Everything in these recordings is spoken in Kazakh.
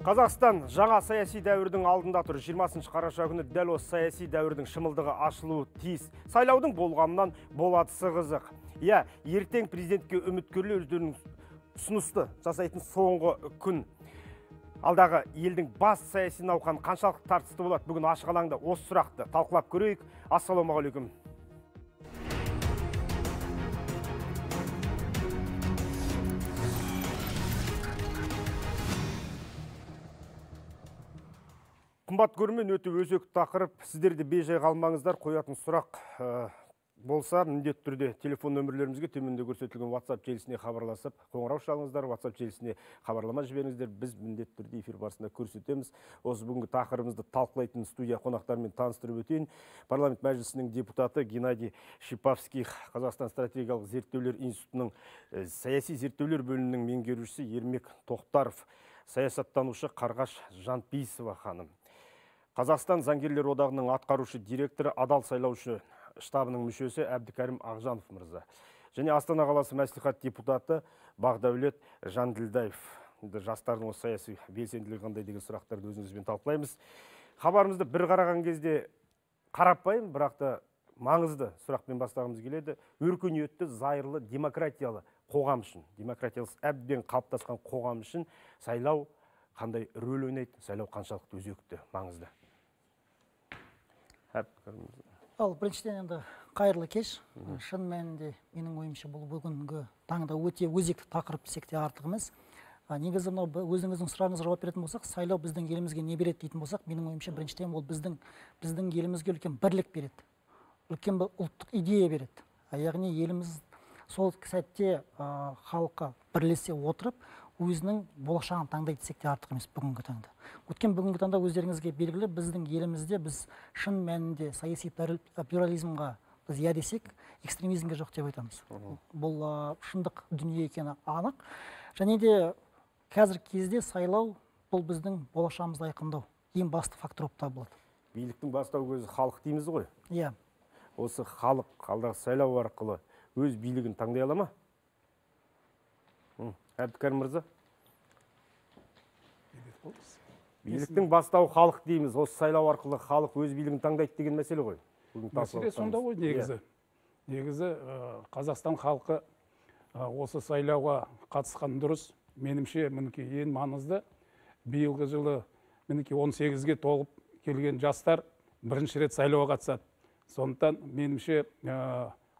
Қазақстан жаңа саяси дәуірдің алдында тұр. 20 қараша күні дәл осы саяси дәуірдің шымылдығы ашылуы тиіс. Сайлаудың болғанынан боладысы қызық. Иә, ертең президентке үміткерлер өздерінің ұсынысты жасайтын соңғы күн. Алдағы елдің бас саяси науқаны қаншалықты тартысты болады? Бүгін ашық алаңда осы сұрақты талқылап көрейік. Ассалаумағалейкум. Қымбат көрермен, өте өзекті тақырып. Сіздер де бейжай қалмаңыздар, қоятын сұрақ болса, міндетті түрде телефон нөмірлерімізге төменде көрсетілген WhatsApp желісіне хабарласып, қоңырау шалыңыздар, WhatsApp желісіне хабарлама жіберіңіздер. Біз міндетті түрде эфир барысында көрсетеміз. Осы бүгінгі тақырыбымызды талқылайтын студия қонақтарымен таныстырып өтейін. Парламент мәжілісінің депутаты Геннадий Шиповских, Қазақстан стратегиялық зерттеулер институтының саяси зерттеулер бөлімінің меңгерушісі Ермек Тоқтаров, саясаттанушы Қарғаш Жанпейісова ханым, Қазақстан Заңгерлер одағының атқарушы директоры, адал сайлаушы штабының мүшесі Әбдікәрім Ақжанов мырза және Астана қаласы мәслихат депутаты Бағдәулет Жанділдаев. Жастардың осы саяси белсенділігі қандай деген сұрақтарды өзіңізбен талқылаймыз. Хабарымызды бір қараған кезде қарапайым, бірақ та маңызды сұрақпен бастағымыз келеді. Өркениетті, зайырлы, демократиялы қоғам үшін, демократиялы әбден қалыптасқан қоғам үшін сайлау қандай рөл ойнайды, сайлау қаншалықты өзекті, маңызды? Ал біріншіден енді қайырлы кеш. Шын мәнінде менің ойымша бұл бүгінгі таңда өте өзекті тақырып десек те артық емес. Негізі мынау өзіңіздің сұрағыңызға жауап беретін болсақ, сайлау біздің елімізге не береді дейтін болсақ, менің ойымша біріншіден ол біздің елімізге үлкен бірлік береді, үлкен бір ұлттық идея береді. Яғни еліміз сол сәтте халқы бірлесе отырып, өзінің болашағын таңдайды десек те артық емес бүгінгі таңда. Өткен бүгінгі таңда өздеріңізге белгілі, біздің елімізде біз шын мәнінде саяси плюрализмға біз иә десек, экстремизмге жоқ деп айтамыз. Бұл шындық дүние екені анық. Және де қазіргі кезде сайлау бұл біздің болашағымызды айқындау ең басты фактор болып табылады. Биліктің бастау көзі халық дейміз ғой. Иә. Осы халық алдағы сайлау арқылы өз билігін таңдай ала ма? Әбдікәрім мырза? Биліктің бастауы халық дейміз. Осы сайлау арқылы халық өз билігін таңдайды деген мәселе ғой. Мәселе сонда ғой негізі. Негізі Қазақстан халқы осы сайлауға қатысқан дұрыс. Менімше мінекей ең маңызды. Биылғы жылы мінекей 18-ге толып келген жастар бірінші рет сайлауға қатысады. Сондықтан менімше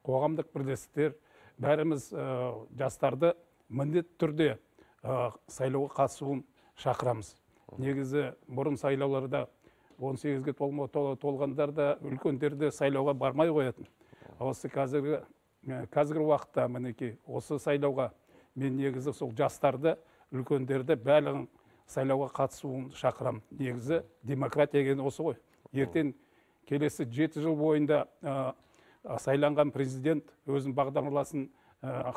қоғамдық бірлестіктер бәріміз жастарды міндетті түрде сайлауға қатысуын шақырамыз. Негізі бұрын сайлауларда 18-ге толғандар да, үлкендер де сайлауға бармай қоятын. Осы қазіргі уақытта мінекей осы сайлауға мен негізі сол жастарды, үлкендерді барлығын сайлауға қатысуын шақырамын. Негізі демократия деген осы ғой. Ертең келесі 7 жыл бойында сайланған президент өзінің бағдарламасын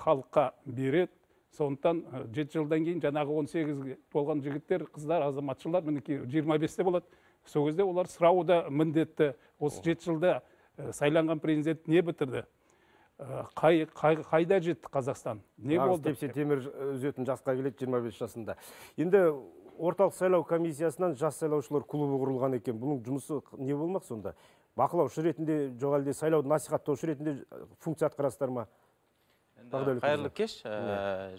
халыққа береді. Сондықтан 7 жылдан кейін жаңағы 18-ге толған жігіттер, қыздар, азаматшылар мінекей 25-те болады. Сол кезде олар сұрауы да міндетті. Осы 7 жылда сайланған президент не бітірді? Қайда жетті Қазақстан? Не болды? Тепсе темір үзетін жасқа келеді 25 жасында. Енді орталық сайлау комиссиясынан жас сайлаушылар клубы құрылған екен. Бұның жұмысы не болмақ сонда? Бақылаушы ретінде, жоқ әлде сайлауды насихаттаушы ретінде функция атқарасыздар ма? Қайырлы кеш.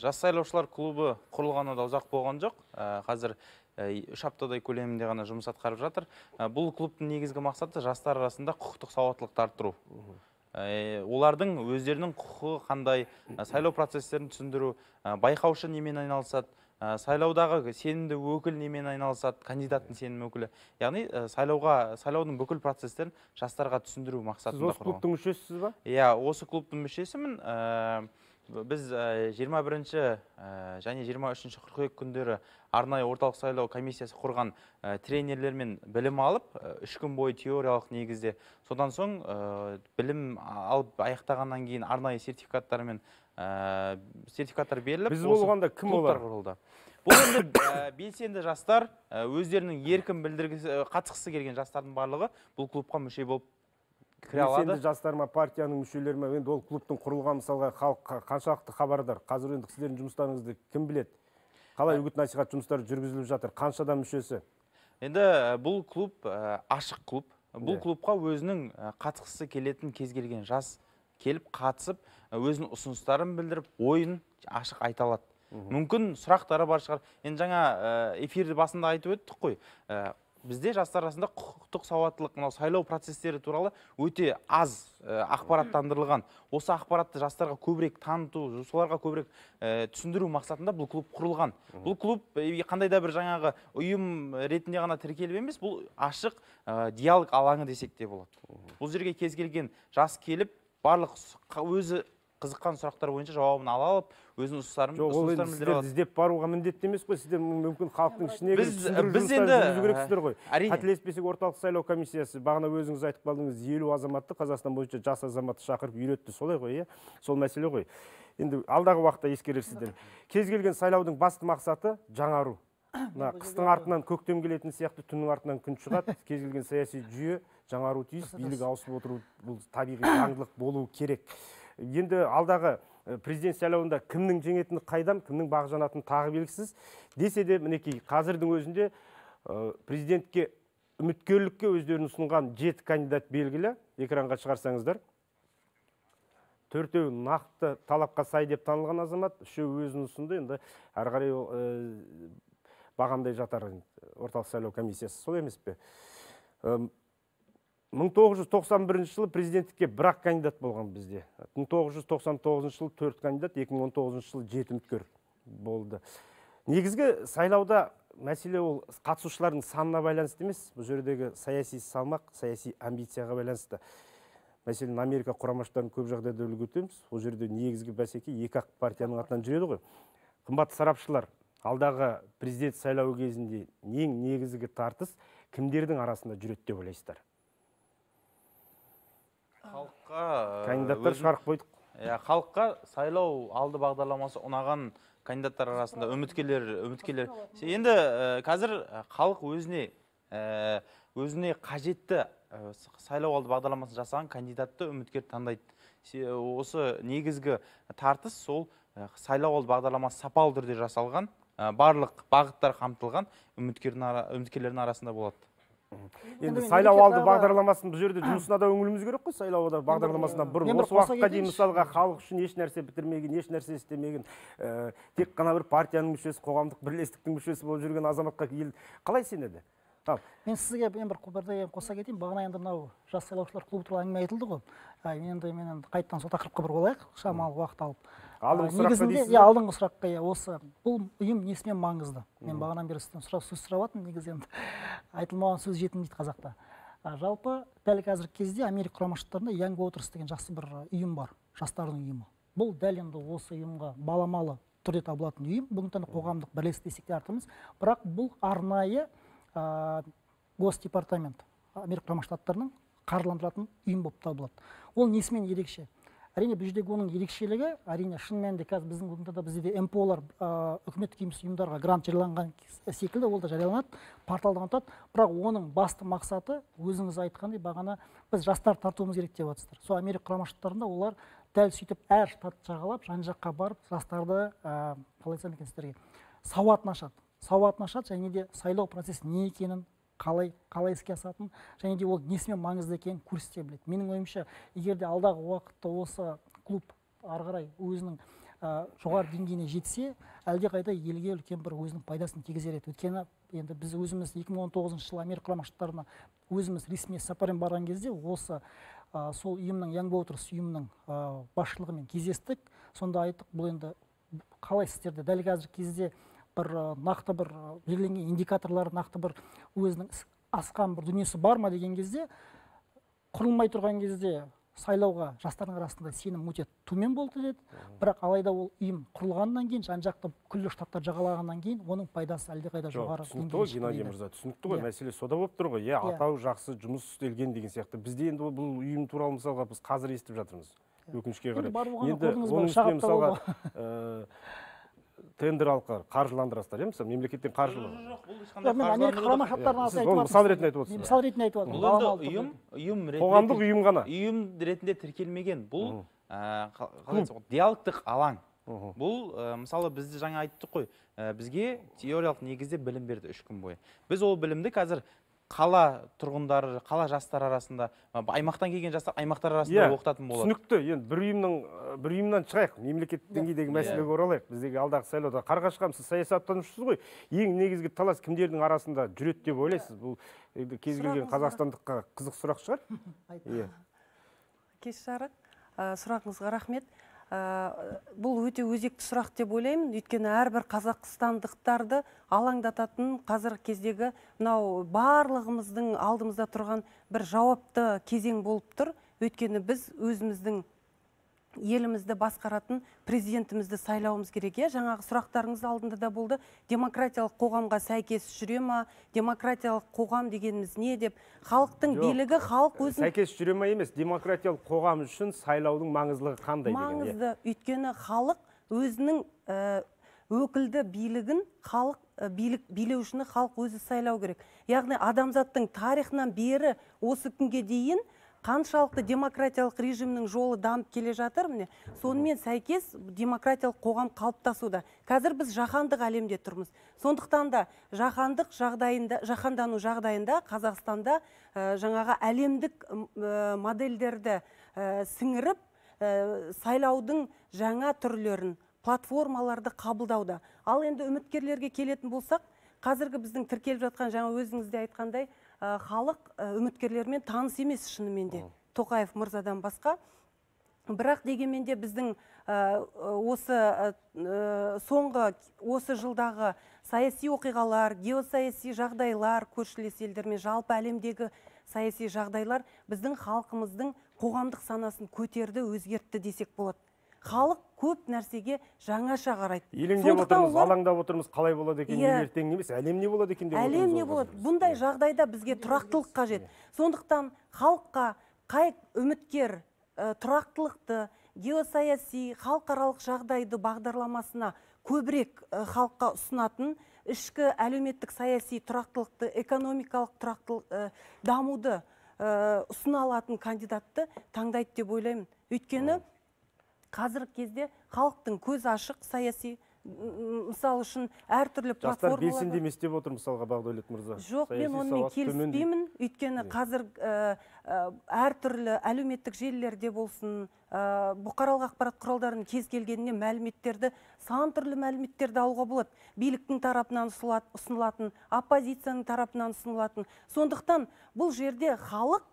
Жас сайлаушылар клубы құрылғанына да ұзақ болған жоқ. Қазір 3 аптадай көлемінде ғана жұмыс атқарып жатыр. Бұл клубтың негізгі мақсаты жастар арасында құқықтық сауаттылықты арттыру. Олардың өздерінің құқығы қандай, сайлау процестерін түсіндіру, байқаушы немен айналысады, сайлаудағы сенімді өкіл немен айналысады, кандидаттың сенімді өкілі. Яғни сайлаудың бүкіл процестерін жастарға түсіндіру мақсатында құрылған. Сіз осы клубтың мүшесісіз ба? Иә, осы клубтың мүшесімін. Біз 21 және 23 қыркүйек күндері арнайы орталық сайлау комиссиясы құрған тренерлермен білім алып, 3 күн бойы теориялық негізде, содан соң білім алып аяқтағаннан кейін арнайы сертификаттар беріліп, біз болғанда кім олар? Құрылды. Бұл енді белсенді жастар, өздерінің еркін білдіргісі, қатысқысы келген жастардың барлығы бұл клубқа мүше болып кіре алады. Белсенді жастар ма, партияның мүшелері ма, енді ол клубтың құрылған мысалға халық қаншалықты хабардар? Қазір енді сіздердің жұмыстарыңызды кім біледі? Қалай үгіт насихат жұмыстары жүргізіліп жатыр? Қанша адам мүшесі? Енді бұл клуб ашық клуб. Бұл клубқа өзінің қатысқысы келетін кез келген жас келіп қатысып, өзінің ұсыныстарын білдіріп, ойын ашық айта алады. Мүмкін сұрақтары бар шығар. Енді жаңа эфирді басында айтып өттік қой. Бізде жастар арасында құқықтық сауаттылық, мынау сайлау процестері туралы өте аз ақпараттандырылған. Осы ақпаратты жастарға көбірек таныту, соларға көбірек түсіндіру мақсатында бұл клуб құрылған. Бұл клуб қандай да бір жаңағы ұйым ретінде ғана тіркеліп емес, бұл ашық диалог алаңы десек те болады. Бұл жерге кез келген жас келіп, барлық өзі қызыққан сұрақтар бойынша жауабын ала алып, өзінің ұсыныстарын білдіре алады. Іздеп баруға міндетті емес қой, сіздер мүмкін халықтың ішіне кіріп түсіндіру жұмыстарын жүргізу керексіздер ғой. Қателеспесек, орталық сайлау комиссиясы бағана өзіңіз айтып қалдыңыз, 50 азаматты Қазақстан бойынша жас азаматты шақырып үйретті, солай ғой, иә? Сол мәселе ғой. Енді алдағы уақытта ескерерсіздер. Кез келген сайлаудың басты мақсаты жаңару. Мына қыстың артынан көктем келетін сияқты, түннің артынан күн шығады. Кез келген саяси жүйе жаңару тиіс, билік ауысып отыру бұл табиғи заңдылық болуы керек. Енді алдағы президент сайлауында кімнің жеңетіні қайдам, кімнің бағы жанатыны тағы белгісіз. Десе де, мінекей, қазірдің өзінде президентке үміткерлікке өздерін ұсынған 7 кандидат белгілі. Экранға шығарсаңыздар. 4-еуі нақты талапқа сай деп танылған азамат, 3-еуі өзін ұсынды. Енді әрі қарай бағамдай жатар орталық сайлау комиссиясы, солай емес пе? 1991 жылы президенттікке бір-ақ кандидат болған бізде. 1999 жылы 4 кандидат, 2019 жылы 7 үміткер болды. Негізгі сайлауда мәселе ол қатысушылардың санына байланысты емес, бұл жердегі саяси салмақ, саяси амбицияға байланысты. Мәселен, Америка Құрама Штаттарын көп жағдайда үлгі етеміз. Ол жерде негізгі бәсеке екі ақ партияның атынан жүреді ғой. Қымбатты сарапшылар, алдағы президент сайлауы кезінде ең негізгі тартыс кімдердің арасында жүреді деп ойлайсыздар? Халыққа кандидаттар шығарып қойдық. Халыққа сайлау алды бағдарламасы ұнаған кандидаттар арасында үміткерлер. Енді қазір халық өзіне қажетті сайлау алды бағдарламасын жасаған кандидатты үміткер таңдайды. Осы негізгі тартыс сол сайлау алды бағдарламасы сапалы түрде жасалған, барлық бағыттар қамтылған үміткерлердің арасында болады. Енді сайлау алды бағдарламасын бұл жерде жұмысына да үңілуіміз керек қой, сайлау алды бағдарламасынан бұрын. Осы уақытқа дейін мысалға халық үшін еш нәрсе бітірмеген, еш нәрсе істемеген, тек қана бір партияның мүшесі, қоғамдық бірлестіктің мүшесі болып жүрген азаматқа ел қалай сенеді? Мен сізге бір бірдеңе қоса кетейін. Бағана енді мынау жас сайлаушылар клубы туралы әңгіме айтылды ғой. Енді мен қайтадан сол тақырыпқа бір болайық, шамалы уақыт алып. Алдыңғы сұраққа дейсіз? Иә, алдыңғы сұраққа, иә, осы. Бұл ұйым несімен маңызды? Мен бағанадан бері сізден сөз сұрап жатырмын, негізі енді айтылмаған сөз жетім дейді қазақта. Жалпы дәл қазіргі кезде Америка Құрама Штаттарында Young Voters деген жақсы бір ұйым бар, жастардың ұйымы. Бұл дәл енді осы ұйымға баламалы түрде табылатын ұйым. Бүгінгі таңда қоғамдық бірлестік десек те артық емес, бірақ бұл арнайы Госдепартамент Америка Құрама Штаттарының қаржыландыратын ұйым болып табылады. Ол несімен ерекше? Әрине, бұл жердегі оның ерекшелігі, әрине, шын мәнінде қазір біздің бүгінгі таңда бізде де МПО-лар үкіметтік емес ұйымдарға грант жарияланған секілді, ол да жарияланады, порталдан өтеді. Бірақ оның басты мақсаты, өзіңіз айтқандай, бағана біз жастар тартуымыз керек деп жатсыздар. Сол Америка Құрама Штаттарында олар дәл сөйтіп әр штат жағалап, жан-жаққа барып, жастарды, қалай айтсам екен сіздерге, сауатын ашады. Сауатын ашады және де сайлау процесі не екенін, қалай іске асатынын, және де ол несімен маңызды екенін көрсете біледі. Менің ойымша, егер де алдағы уақытта осы клуб ары қарай өзінің жоғары деңгейіне жетсе, әлдеқайда елге үлкен бір өзінің пайдасын тигізер еді. Өйткені енді біз өзіміз 2019 жылы Америка Құрама Штаттарына өзіміз ресми сапармен барған кезде осы сол ұйымның, Young Voters ұйымының басшылығымен кездестік. Сонда айттық, бұл енді қалай сіздерде дәл қазіргі кезде бір нақты бір белгіленген индикаторлар, нақты бір өзінің асқан бір дүниесі бар ма деген кезде, құрылмай тұрған кезде сайлауға жастардың арасында сенім өте төмен болды деді. Бірақ алайда ол ұйым құрылғаннан кейін, жан-жақты күллі штаттар жағалағаннан кейін оның пайдасы әлдеқайда жоғары. Түсінікті ғой, Геннадий мырза, түсінікті ғой, мәселе сода болып тұр ғой. Иә, атау жақсы, жұмыс істелген деген сияқты. Бізде енді бұл ұйым туралы мысалға біз қазір естіп жатырмыз. Өкінішке қарай. Енді оның үстіне мысалға тендер алып қаржыландырасыздар, иә, мысалы мемлекеттен қаржылы. Жоқ, бұл ешқандай қаржыландыру. Құрама Штаттарының мысал ретінде айтып отырсыз. Мысал ретінде айтып отырмын. Бұл енді ұйым ретінде қоғамдық ұйым ғана. Ұйым ретінде тіркелмеген. Бұл қалай айтсақ, диалогтық алаң. Бұл, мысалы, бізді жаңа айттық қой, бізге теориялық негізде білім берді 3 күн бойы. Біз ол білімді қазір қала тұрғындары, қала жастары арасында, аймақтан келген жастар аймақтар арасында оқытатын болады. Түсінікті. Енді бір ұйымнан шығайық, мемлекеттік деңгейдегі мәселеге оралайық. Біздегі алдағы сайлауда Қарлығаш ханым, сіз саясаттанушысыз ғой. Ең негізгі талас кімдердің арасында жүреді деп ойлайсыз? Бұл енді кез келген қазақстандыққа қызық сұрақ шығар. Кеш жарық. Сұрағыңызға рахмет. Бұл өте өзекті сұрақ деп ойлаймын, өйткені әрбір қазақстандықтарды алаңдататын қазіргі кездегі мынау барлығымыздың алдымызда тұрған бір жауапты кезең болып тұр. Өйткені біз өзіміздің елімізді басқаратын президентімізді сайлауымыз керек. Жаңағы сұрақтарыңыз алдында да болды. Демократиялық қоғамға сәйкес жүре ма? Демократиялық қоғам дегеніміз не деп? Халықтың билігі, халық өзін сәйкес жүре ма емес, демократиялық қоғам үшін сайлаудың маңыздылығы қандай деген. Маңызды, өйткені халық өзінің өкілді билігін, халық билік билеушіні халық өзі сайлау керек. Яғни адамзаттың тарихынан бері осы күнге дейін қаншалықты демократиялық режимнің жолы дамып келе жатыр, міне, сонымен сәйкес демократиялық қоғам қалыптасуда. Қазір біз жаһандық әлемде тұрмыз. Сондықтан да жаһандық жағдайында, жаһандану жағдайында Қазақстанда жаңағы әлемдік модельдерді сіңіріп, сайлаудың жаңа түрлерін, платформаларды қабылдауда. Ал енді үміткерлерге келетін болсақ, қазіргі біздің тіркеліп жатқан, жаңа өзіңіз де айтқандай, халық үміткерлермен таныс емес шынымен де, Тоқаев мырзадан басқа. Бірақ дегенмен де біздің осы соңғы осы жылдағы саяси оқиғалар, геосаяси жағдайлар, көршілес елдермен жалпы әлемдегі саяси жағдайлар біздің халқымыздың қоғамдық санасын көтерді, өзгертті десек болады. Халық көп нәрсеге жаңаша қарайды. Елеңдеп отырмыз, алаңдап отырмыз, қалай болады екен, ертең емес, әлем не болады екен деп отырмыз. Әлем не болады? Бұндай жағдайда бізге тұрақтылық қажет. Сондықтан халыққа қай үміткер тұрақтылықты, геосаяси, халықаралық жағдайды бағдарламасына көбірек халыққа ұсынатын, ішкі әлеуметтік саяси тұрақтылықты, экономикалық тұрақтылық, дамуды ұсына алатын кандидатты таңдайды деп ойлаймын. Өйткені қазіргі кезде халықтың көзі ашық саяси, мысал үшін әртүрлі платформалар. Жастар белсенді емес деп отыр мысалға Бақдәулет мырза. Жоқ, мен онымен келіспеймін. Өйткені қазір әртүрлі әлеуметтік желілерде болсын, бұқаралық ақпарат құралдарының кез келгеніне мәліметтерді, сан түрлі мәліметтерді алуға болады. Биліктің тарапынан ұсынылатын, оппозицияның тарапынан ұсынылатын. Сондықтан бұл жерде халық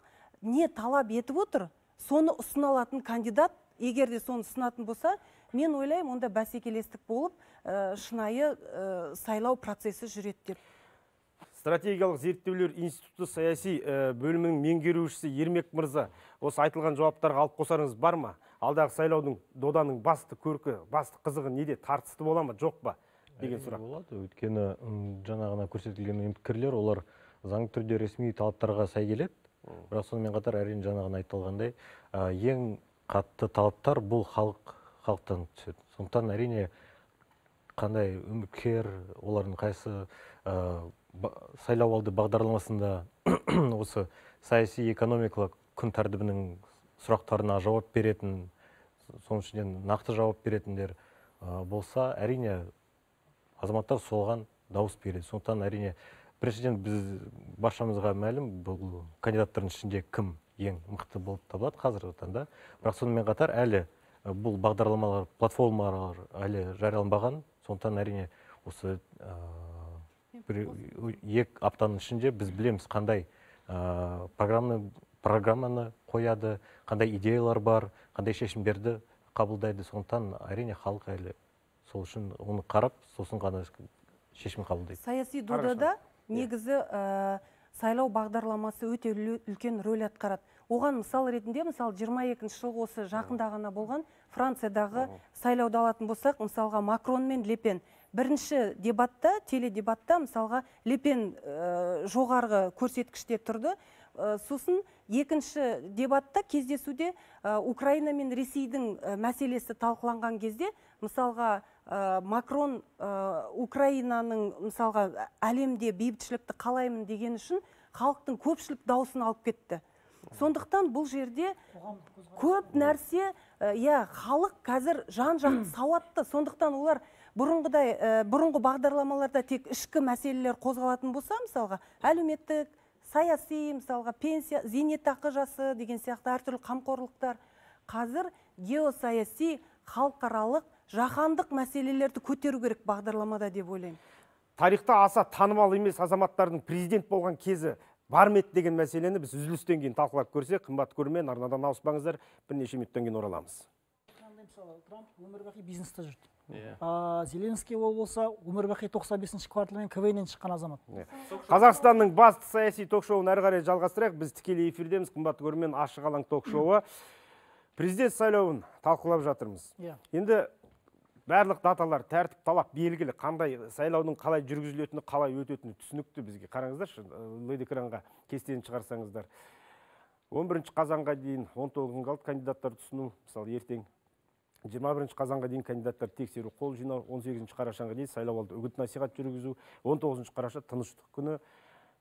не талап етіп отыр, соны ұсына алатын кандидат, егер де соны ұсынатын болса, мен ойлаймын, онда бәсекелестік болып, шынайы сайлау процесі жүреді деп. Стратегиялық зерттеулер институты саяси бөлімінің меңгерушісі Ермек мырза, осы айтылған жауаптарға алып қосарыңыз бар ма? Алдағы сайлаудың доданың басты көркі, басты қызығы неде? Тартысты бола ма, жоқ па деген сұрақ. Болады, өйткені жаңағына көрсетілген үміткерлер, олар заңды түрде ресми талаптарға сай келеді. Бірақ сонымен қатар әрине жаңағына айтылғандай, ең қатты талаптар бұл халықтан түседі. Сондықтан әрине қандай үміткер, олардың қайсы сайлауалды бағдарламасында осы саяси экономикалық күн тәртібінің сұрақтарына жауап беретін, соның ішінен нақты жауап беретіндер болса, әрине азаматтар соған дауыс береді. Сондықтан әрине біріншіден біз баршамызға мәлім, бұл кандидаттардың ішінде кім ең мықты болып табылады қазіргі таңда. Бірақ сонымен қатар әлі бұл бағдарламалар, платформалар әлі жарияланбаған. Сондықтан әрине осы 1-2 аптаның ішінде біз білеміз қандай программаны қояды, қандай идеялар бар, қандай шешімдерді қабылдайды. Сондықтан әрине халық әлі сол үшін оны қарап, сосын ғана шешім қабылдайды. Саяси додада негізі сайлау бағдарламасы өте үлкен рөл атқарады. Оған мысал ретінде, мысалы 22 жылғы осы жақында ғана болған Франциядағы сайлауды алатын болсақ, мысалға Макрон мен Ле Пен. Бірінші дебатта, теледебатта, мысалға Ле Пен жоғарғы көрсеткіште тұрды. Сосын екінші дебатта, кездесуде Украина мен Ресейдің мәселесі талқыланған кезде, мысалға Макрон Украинаның мысалға әлемде бейбітшілікті қалаймын деген үшін халықтың көпшілік дауысын алып кетті. Сондықтан бұл жерде көп нәрсе Иә, халық қазір жан-жақты сауатты, сондықтан олар бұрынғыдай, бұрынғы бағдарламаларда тек ішкі мәселелер қозғалатын болса, мысалға, әлеуметтік, саяси, мысалға, пенсия, зейнетақы жасы деген сияқты әртүрлі қамқорлықтар, қазір геосаяси, халықаралық, жаһандық мәселелерді көтеру керек бағдарламада деп ойлаймын. Тарихта аса танымал емес азаматтардың президент болған кезі бар ма еді деген мәселені біз үзілістен кейін талқылап көрсек, қымбат көрермен, арнадан ауыспаңыздар, бірнеше минуттан кейін ораламыз. Мысалы, Трамп өмір бақи бизнесте жүрді. Зеленский ол болса, өмір бақи 95-ші кварталмен КВН-нен шыққан азамат. Қазақстанның басты саяси ток-шоуын әрі қарай жалғастырайық. Біз тікелей эфирдеміз, қымбатты көрермен, ашық алаң ток-шоуы. Президент сайлауын талқылап жатырмыз. Енді барлық даталар, тәртіп, талап белгілі, қандай сайлаудың қалай жүргізілетіні, қалай өтетіні түсінікті бізге. Қараңыздаршы, лед экранға кестені шығарсаңыздар. 11 қазанға дейін 19 күн қалды кандидаттарды ұсыну, мысалы ертең 21 қазанға дейін кандидаттарды тексеру, қол жинау, 18 қарашаға дейін сайлау алды үгіт насихат жүргізу, 19 қараша тыныштық күні,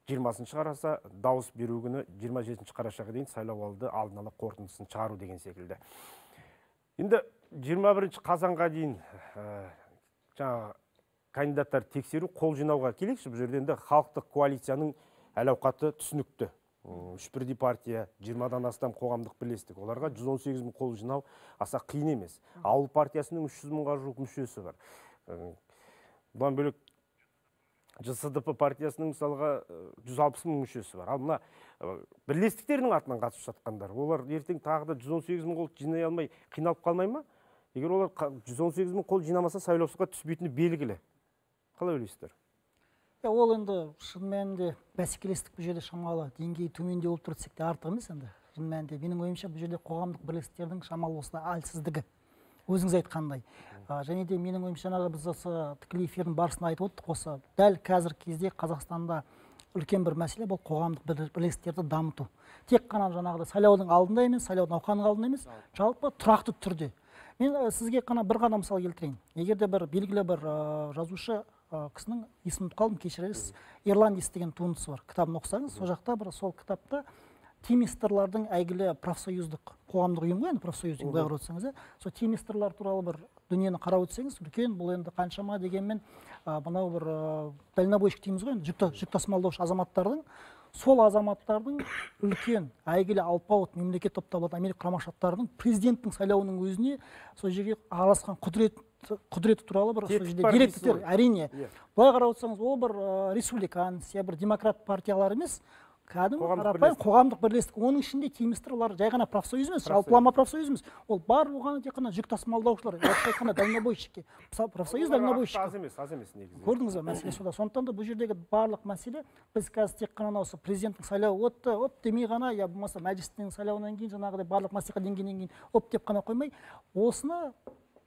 20 қараша дауыс беру күні, 27 қарашаға дейін сайлау алды алдын ала қорытындысын шығару деген секілді. Енді 21 қазанға дейін жаңа кандидаттарды тексеру, қол жинауға келейікші. Бұл жерде енді халықтық коалицияның әл-ауқаты түсінікті. 3 бірдей партия, 20-дан астам қоғамдық бірлестік. Оларға 118 мың қол жинау аса қиын емес. Ауыл партиясының 300 мыңға жуық мүшесі бар. Бұдан бөлек ЖСДП партиясының мысалға 160 мың мүшесі бар. Ал мына бірлестіктердің атынан қатысып жатқандар, олар ертең тағы да 118 мың қол жинай алмай қиналып қалмай ма? Егер олар 118 мың қол жинамаса, сайлаушыға түспейтіні белгілі. Қалай ойлайсыздар? Ол енді шын мәнінде бәсекелестік бұл жерде шамалы деңгейі төмендеу болып тұр десек те артық емес енді. Шын мәнінде менің ойымша бұл жерде қоғамдық бірлестіктердің шамалы осындай әлсіздігі. Өзіңіз айтқандай. Және де менің ойымша жаңағы біз осы тікелей эфирдің барысында айтып отырдық, осы дәл қазіргі кезде Қазақстанда үлкен бір мәселе бұл қоғамдық бірлестіктерді дамыту. Тек қана жаңағыдай сайлаудың алдында емес, сайлау науқанының алдында емес, жалпы тұрақты түрде. Мен сізге қана бір ғана мысал келтірейін. Егер де бір белгілі бір жазушы кісінің есімін ұмытып қалдым, кешіресіз, Ирландец деген туындысы бар. Кітабын оқысаңыз, сол жақта бір сол кітапта тимистерлардың әйгілі профсоюздық қоғамдық ұйым ғой, енді профсоюз деген былай қарап отырсаңыз, сол тимистерлар туралы бір дүниені қарап өтсеңіз, үлкен бұл енді қаншама дегенмен мынау бір дальнобойщик дейміз ғой, енді жүк тасымалдаушы азаматтардың, сол азаматтардың үлкен әйгілі алпауыт мемлекет болып табылатын Америка Құрама Штаттарының президенттің сайлауының өзіне сол жерге араласқан құдіреті туралы бір сол жерде деректер, әрине. Былай қарап отырсаңыз, ол бір республиканец, я бір демократ партиялар емес, кәдімгі қарапайым қоғамдық бірлестік. Оның ішінде тимістер, олар жай ғана профсоюз емес, жалпылама профсоюз емес. Ол бар болғаны тек қана жүк тасымалдаушылар, орысша айтқанда дальнобойщики. Профсоюз дальнобойщики. Аз емес, аз емес негізі. Көрдіңіз бе, мәселе сонда. Сондықтан да бұл жердегі барлық мәселе біз қазір тек қана осы президенттің сайлауы өтті, оп демей ғана, я болмаса мәжілістің сайлауынан кейін жаңағыдай барлық мәслихат деңгейінен кейін оп деп қана қоймай, осыны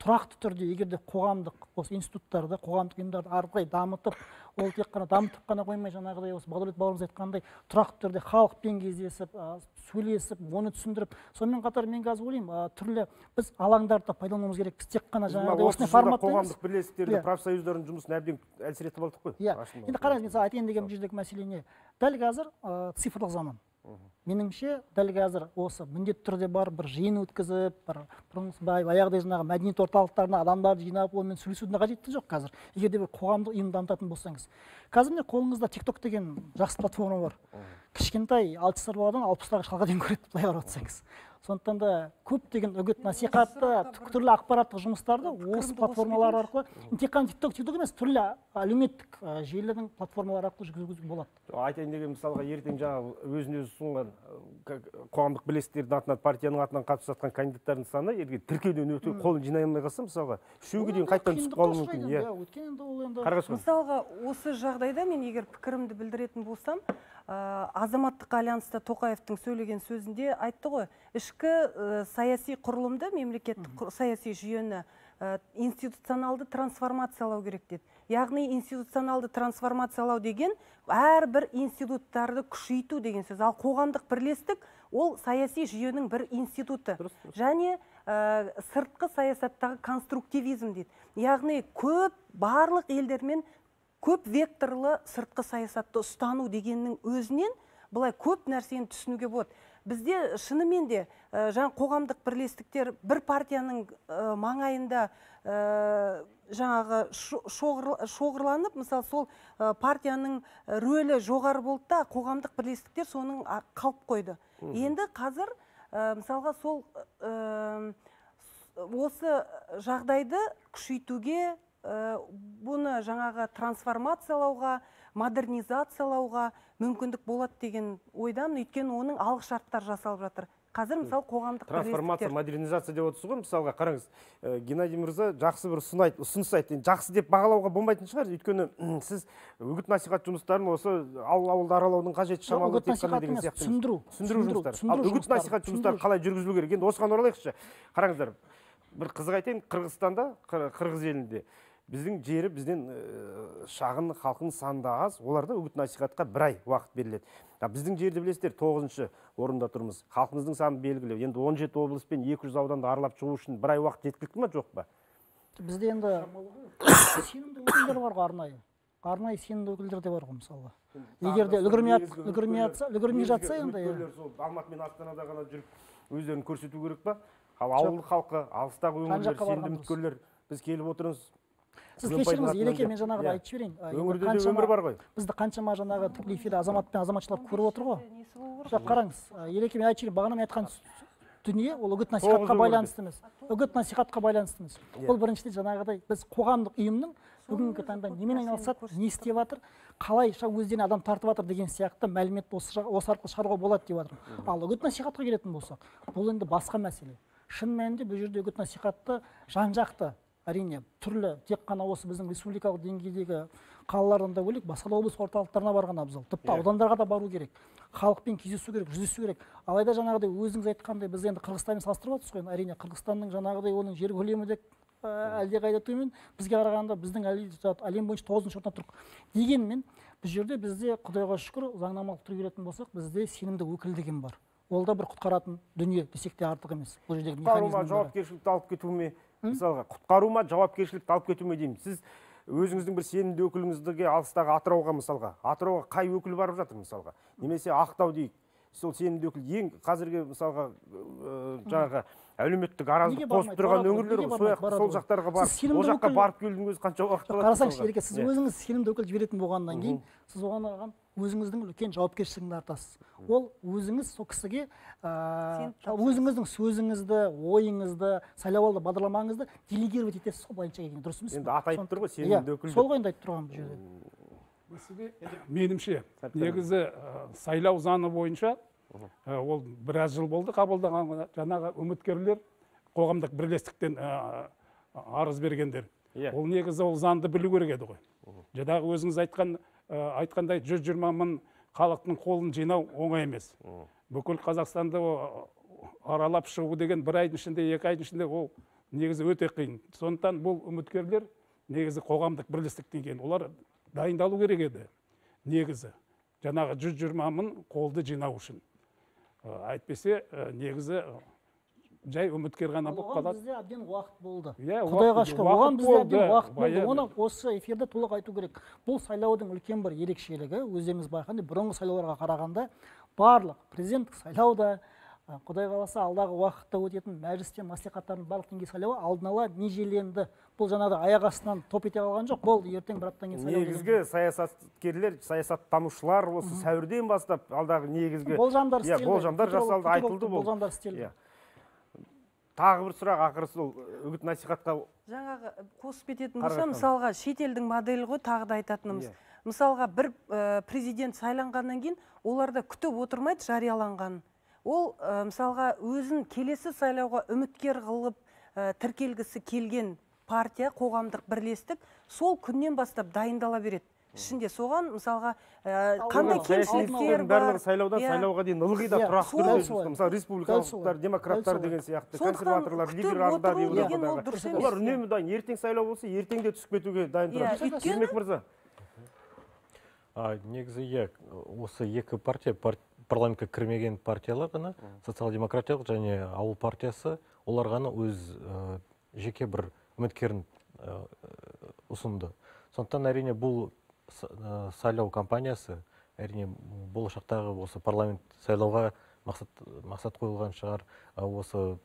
тұрақты түрде егер де қоғамдық осы институттарды, қоғамдық ұйымдарды ары қарай дамытып, ол тек қана дамытып қана қоймай, жаңағыдай осы Бағдәулет бауырымыз айтқандай тұрақты түрде халықпен кездесіп, сөйлесіп, оны түсіндіріп, сонымен қатар мен қазір ойлаймын, түрлі біз алаңдарды да пайдалануымыз керек. Біз тек қана жаңағыдай осындай форматта емес, қоғамдық бірлестіктерді, профсоюздардың жұмысын әбден әлсіретіп алдық қой. Иә. Енді қараңыз, мен айтайын деген бұл жердегі мәселе не? Дәл қазір цифрлық заман. Меніңше, дәл қазір осы міндетті түрде бар бір жиын өткізіп, бір баяғыдай жаңағы мәдениет орталықтарына адамдарды жинап, онымен сөйлесудің қажеті жоқ қазір. Егер де бір қоғамдық ұйым дамытатын болсаңыз. Қазір міне қолыңызда TikTok деген жақсы платформа бар. Кішкентай 6 жасар баладан 60-тағы шалға дейін көреді, былай қарап отырсаңыз. Сондықтан да көптеген үгіт насихатты, түрлі ақпараттық жұмыстарды осы платформалар арқылы, тек қана TikTok емес, түрлі әлеуметтік желілердің платформалары арқылы жүргізуге болады. Айтайын деген мысалға, ертең жаңағы өзін өзі ұсынған қоғамдық бірлестіктердің атынан, партияның атынан қатысып жатқан кандидаттардың саны егер тіркеуден өтіп қолын жинай алмай қалса, мысалға, үшеуге дейін қайтадан түсіп қалуы мүмкін. Иә, өйткені енді ол енді мысалға осы жағдайда мен егер пікірімді білдіретін болсам, Азаматтық альянста Тоқаевтың сөйлеген сөзінде айтты ғой, ішкі саяси құрылымды, мемлекеттік саяси жүйені институционалды трансформациялау керек деді. Яғни институционалды трансформациялау деген әрбір институттарды күшейту деген сөз. Ал қоғамдық бірлестік ол саяси жүйенің бір институты. Және сыртқы саясаттағы конструктивизм дейді. Яғни көп барлық елдермен көп векторлы сыртқы саясатты ұстану дегеннің өзінен былай көп нәрсені түсінуге болады. Бізде шынымен де жаңа қоғамдық бірлестіктер бір партияның маңайында жаңағы шоғырланып, мысалы, сол партияның рөлі жоғары болды да, қоғамдық бірлестіктер соның қалып қойды. Енді қазір мысалға сол осы жағдайды күшейтуге, бұны жаңағы трансформациялауға, модернизациялауға мүмкіндік болады деген ойдамын, өйткені оның алғы шарттары жасалып жатыр. Қазір мысалы қоғамдық трансформация, модернизация деп отырсыз ғой, мысалға қараңыз, Геннадий мырза жақсы бір ұсыныс айтты. Жақсы деп бағалауға болмайтын шығар, өйткені сіз үгіт насихат жұмыстарын осы ауыл-ауылды аралаудың қажеті шамалы тек қана деген сияқты. Түсіндіру жұмыстары. Ал үгіт насихат жұмыстары қалай жүргізілу керек? Енді осыған оралайықшы. Қараңыздар, бір қызық айтайын, Қырғызстанда, Қырғыз елінде біздің жері бізден шағын, халқының саны да аз, оларда үгіт насихатқа бір ай уақыт беріледі. Біздің жерде білесіздер, 9-шы орында тұрмыз. Халқымыздың саны белгілі. Енді 17 облыс пен 200 ауданды аралап шығу үшін бір ай уақыт жеткілікті ма, жоқ па? Бізде енді сенімді өкілдер бар ғой арнайы. Арнайы сенімді өкілдер де бар ғой мысалға. Егер де үлгермей жатса енді. Сол Алматы мен Астанада ғана жүріп өздерін көрсету керек па? Ал ауыл халқы, алыстағы өңірлер, сенімді үміткерлер, біз келіп отырмыз. Сіз кешіріңіз, Ереке, мен жаңағыда айтып жіберейін. Өңірде де өмір бар ғой. Бізді қаншама жаңағы тікелей эфирде азамат пен азаматшалар көріп отыр ғой. Жоқ, қараңыз, Ереке, мен айтып жіберейін, бағана мен айтқан дүние ол үгіт насихатқа байланысты емес. Үгіт насихатқа байланысты емес. Ол біріншіден жаңағыдай біз қоғамдық ұйымның бүгінгі таңда немен айналысады, не істеп жатыр, қалайша өздеріне адам тартып жатыр деген сияқты мәлімет осы арқылы шығаруға болады деп жатырмын. Ал үгіт насихатқа келетін болсақ, бұл енді басқа мәселе. Шын мәнінде бұл жерде үгіт насихатты жан-жақты, әрине, түрлі, тек қана осы біздің республикалық деңгейдегі қалалардан да бөлек, басқа да облыс орталықтарына барған абзал. Тіпті аудандарға да бару керек. Халықпен кездесу керек, жүздесу керек. Алайда жаңағыдай өзіңіз айтқандай, біз енді Қырғызстанмен салыстырып отырсыз ғой, әрине Қырғызстанның жаңағыдай оның жер көлемі де әлдеқайда төмен, бізге қарағанда біздің әлем бойынша 9-шы орында тұрық. Дегенмен, бұл жерде бізде Құдайға шүкір, заңнамалық түрге келетін болсақ, бізде сенімді өкіл деген бар. Ол да бір құтқаратын дүние десек те артық емес. Бұл жердегі механизм жауапкершілікті алып кету ме? Мысалға, құтқару ма, жауапкершілікті алып кету ме деймін. Сіз өзіңіздің бір сенімді өкіліңізге алыстағы Атырауға мысалға, Атырауға қай өкіл барып жатыр мысалға? Немесе Ақтау дейік. Сол сенімді өкіл ең қазіргі мысалға жаңағы әлеуметтік араздық қосып тұрған өңірлер ғой, сол жақтарға барып, ол жаққа барып келудің өзі қанша уақыт алады? Қарасаңызшы, Ереке, сіз өзіңіз сенімді өкіл жіберетін болғаннан кейін, сіз оған өзіңіздің үлкен жауапкершілігіңді артасыз. Ол өзіңіз сол кісіге өзіңіздің сөзіңізді, ойыңызды, сайлауалды бағдарламаңызды делегировать етесіз ғой, былайынша келгенде, дұрыс емес пе? Енді аты айтып тұр ғой, сенімді өкіл. Сол ғой енді айтып тұрған бұл жерде. Меніңше, негізі сайлау заңы бойынша ол біраз жыл болды қабылдаған, жаңағы үміткерлер қоғамдық бірлестіктен арыз бергендер. Ол негізі ол заңды білу керек еді ғой. Жаңағы өзіңіз айтқандай 120 мың халықтың қолын жинау оңай емес. Бүкіл Қазақстанды аралап шығу деген бір айдың ішінде, екі айдың ішінде ол негізі өте қиын. Сондықтан бұл үміткерлер негізі қоғамдық бірлестіктен кейін олар дайындалу керек еді негізі. Жаңағы 120 мың қолды жинау үшін. Әйтпесе негізі жай үміткер ғана болып қалады. Оған бізде әбден уақыт болды. Құдайға шүкір, оған бізде әбден уақыт болды. Оны осы эфирде толық айту керек. Бұл сайлаудың үлкен бір ерекшелігі, өздеріңіз байқағандай, бұрынғы сайлауларға қарағанда барлық президенттік сайлауда, Құдай қаласа алдағы уақытта өтетін мәжіліс пен мәслихаттардың барлық деңгей сайлауы алдын ала межеленді. Бұл жаңағыдай аяқ астынан топ ете қалған жоқ. Болды, ертең бір аптадан кейін сайлау. Негізгі саясаткерлер, саясаттанушылар осы сәуірден бастап алдағы негізгі болжамдар істелді. Болжамдар жасалды, айтылды. Болжамдар істелді. Тағы бір сұрақ, ақыры сол үгіт насихатқа жаңағы қосып кететін болсам, мысалға шетелдің моделі ғой тағы да айтатынымыз. Мысалға бір президент сайланғаннан кейін оларда күтіп отырмайды жарияланғанын. Ол мысалға өзін келесі сайлауға үміткер қылып тіркелгісі келген партия, қоғамдық бірлестік сол күннен бастап дайындала береді. Ішінде соған мысалға қандай кемшіліктер бар. Сайлаудан сайлауға дейін ылғи да тұрақты түрде, мысалы республикалықтар, демократтар деген сияқты, консерваторлар, либералдар деген, олар үнемі дайын. Ертең сайлау болса, ертең де түсіп кетуге дайын тұрады. Ермек мырза. Негізі осы екі партия парламентке кірмеген партиялар ғана, социал-демократиялық және ауыл партиясы, олар ғана өз жеке бір үміткерін ұсынды. Сондықтан әрине бұл сайлау кампаниясы, әрине болашақтағы осы парламент сайлауға мақсат қойылған шығар. Осы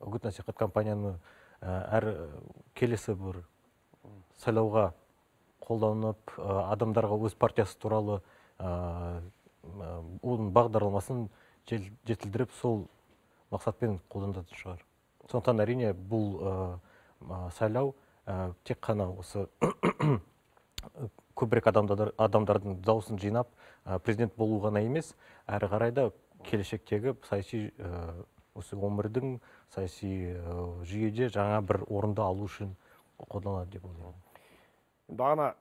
үгіт насихат кампанияны әр келесі бір сайлауға қолданып, адамдарға өз партиясы туралы оның бағдарламасын жетілдіріп, сол мақсатпен қолданатын шығар. Сондықтан әрине бұл сайлау тек қана осы көбірек адамдардың дауысын жинап президент болу ғана емес, әрі қарай да келешектегі саяси осы өмірдің саяси жүйеде жаңа бір орынды алу үшін қолданылады деп ойлаймын. Бағана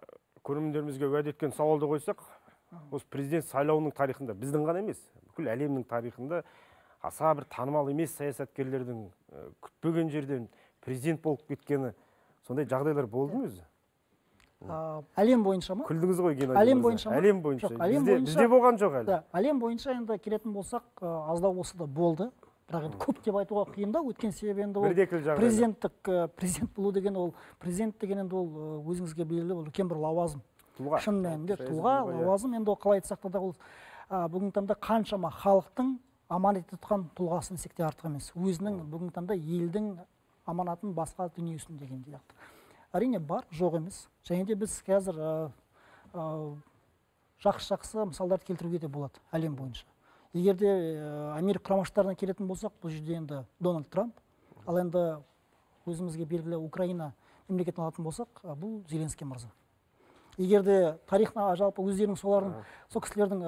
көрермендерімізге уәде еткен сауалды қойсақ, осы президент сайлауының тарихында біздің ғана емес, бүкіл әлемнің тарихында аса бір танымал емес саясаткерлердің күтпеген жерден президент болып кеткені, сондай жағдайлар болды ма өзі? Әлем бойынша ма? Күлдіңіз ғой, Геннадий. Әлем бойынша ма? Әлем бойынша. Бізде болған жоқ әлі. Әлем бойынша енді келетін болсақ, аздау болса да болды. Бірақ енді көп деп айтуға қиын да, өткен себебі енді ол президенттік, президент болу деген ол, президент деген енді ол өзіңізге белгілі ол үлкен бір лауазым. Тұлға. Шын мәнінде тұлға, лауазым, енді ол қалай айтсақ та ол бүгінгі таңда қаншама халықтың аманат тұтқан тұлғасын десек те артық емес. Өзінің бүгінгі таңда елдің аманатын басқа дүниесін деген сияқты. Әрине бар, жоқ емес. Және де біз қазір жақсы-жақсы мысалдарды келтіруге де болады әлем бойынша. Егер де Америка Құрама Штаттарына келетін болсақ, бұл жерде енді Дональд Трамп, ал енді өзімізге белгілі Украина мемлекетін алатын болсақ, бұл Зеленский мырза. Егер де тарихына жалпы өздерінің солардың, сол кісілердің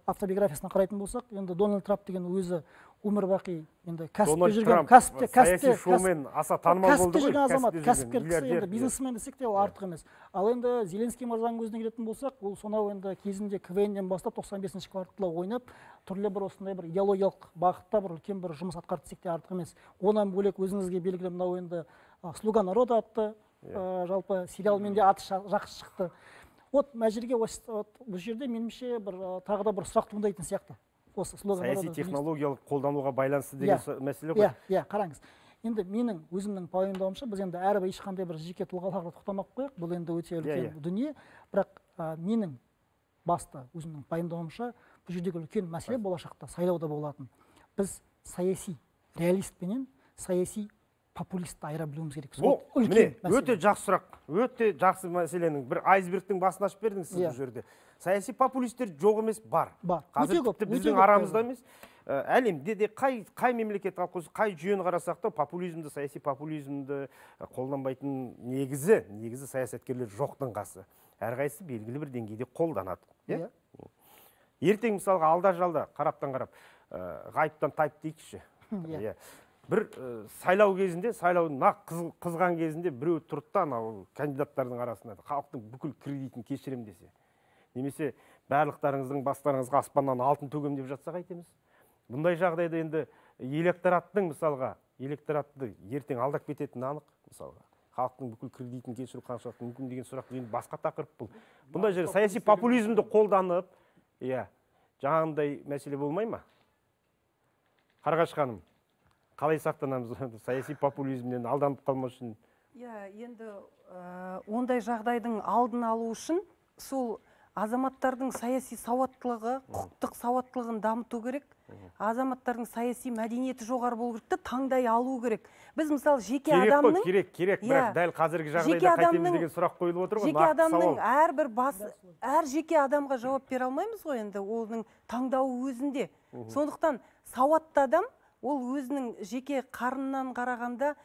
автобиографиясына қарайтын болсақ, енді Дональд Трамп деген өзі өмір бақи енді кәсіпте жүрген, саяси шоумен аса танымал болды ғой, азамат, кәсіпкер кісі, енді бизнесмен десек те ол артық емес. Ал енді Зеленский мырзаның өзіне келетін болсақ, ол сонау енді кезінде КВН-ден бастап 95-ші кварталда ойнап, түрлі бір осындай бір идеологиялық бағытта бір үлкен бір жұмыс атқарды десек те артық емес. Онан бөлек өзіңізге белгілі мынау енді «Слуга народа» атты жалпы сериалмен де аты жақсы шықты. Вот мына жерге бұл жерде меніңше бір тағы да бір сұрақ туындайтын сияқты. Осы саяси технологиялық қолдануға байланысты деген мәселе ғой. Иә, қараңыз. Енді менің өзімнің пайымдауымша, біз енді әрбір ешқандай бір жеке тұлғаларға тоқтамақ қояйық, бұл енді өте үлкен дүние. Бірақ менің басты өзімнің пайымдауымша, бұл жердегі үлкен мәселе болашақта сайлауда болатын. Біз саяси реалист пенен саяси популистті айыра білуіміз керек. Сол үлкен мәселе. Өте жақсы сұрақ, өте жақсы мәселенің бір айсбергтің басын ашып бердіңіз сіз бұл жерде. Саяси популистер жоқ емес, бар. Бар. Қазір тіпті біздің арамызда емес. Әлемде де қай мемлекет алып қойса, қай жүйені қарасақ та популизмді, саяси популизмді қолданбайтын негізі саясаткерлер жоқтың қасы. Әрқайсысы белгілі бір деңгейде қолданады. Ертең мысалға алда-жалда қараптан қарап, ғайыптан тайып дейікші. Бір сайлау кезінде, сайлаудың нақ қызған кезінде біреу тұрды да анау кандидаттардың арасында халықтың бүкіл кредитін кешірем десе, немесе барлықтарыңыздың бастарыңызға аспаннан алтын төгем деп жатса қайтеміз? Бұндай жағдайда енді электораттың мысалға, электоратты ертең алдап кететіні анық, мысалға. Халықтың бүкіл кредитін кешіру қаншалықты мүмкін деген сұрақ енді басқа тақырып бұл. Бұндай жерде саяси популизмді қолданып, жаңағындай мәселе болмай ма? Қарғаш ханым, қалай сақтанамыз саяси популизмнен алданып қалмау үшін? Иә, енді ондай жағдайдың алдын алу үшін сол азаматтардың саяси сауаттылығы, құқықтық сауаттылығын дамыту керек. Азаматтардың саяси мәдениеті жоғары болу керек те, таңдай алу керек. Біз мысалы жеке адамның керек, бірақ дәл қазіргі жағдайда қайтеміз деген сұрақ қойылып отыр ғой. Жеке адамның әрбір бас, әр жеке адамға жауап бере алмаймыз ғой енді, оның таңдауы өзінде. Сондықтан сауатты адам ол өзінің жеке қарнынан қарағанда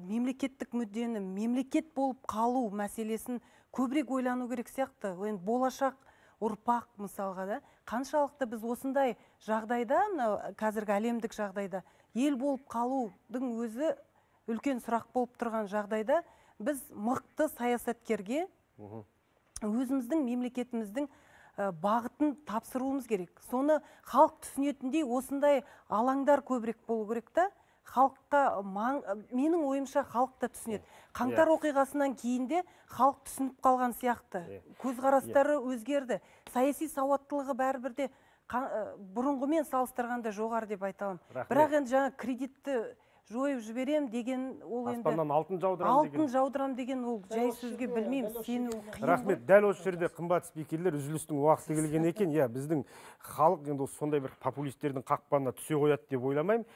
мемлекеттік мүддені, мемлекет болып қалу мәселесін көбірек ойлану керек сияқты. Енді болашақ ұрпақ мысалға да, қаншалықты біз осындай жағдайда, мынау қазіргі әлемдік жағдайда ел болып қалудың өзі үлкен сұрақ болып тұрған жағдайда біз мықты саясаткерге өзіміздің мемлекетіміздің бағытын тапсыруымыз керек. Соны халық түсінетіндей осындай алаңдар көбірек болу керек та. Халыққа, менің ойымша, халық та түсінеді. Қаңтар оқиғасынан кейін де халық түсініп қалған сияқты. Көзқарастары өзгерді. Саяси сауаттылығы бәрібір де бұрынғымен салыстырғанда жоғары деп айта аламын. Бірақ енді жаңа кредитті жойып жіберем деген, ол енді аспаннан алтын жаудырам деген. Алтын жаудырам деген ол жай сөзге білмеймін, сену қиын. Рахмет. Дәл осы жерде, қымбат спикерлер, үзілістің уақыты келген екен. Иә, біздің халық енді сондай бір популистердің қақпанына түсе қояды деп ойламаймын.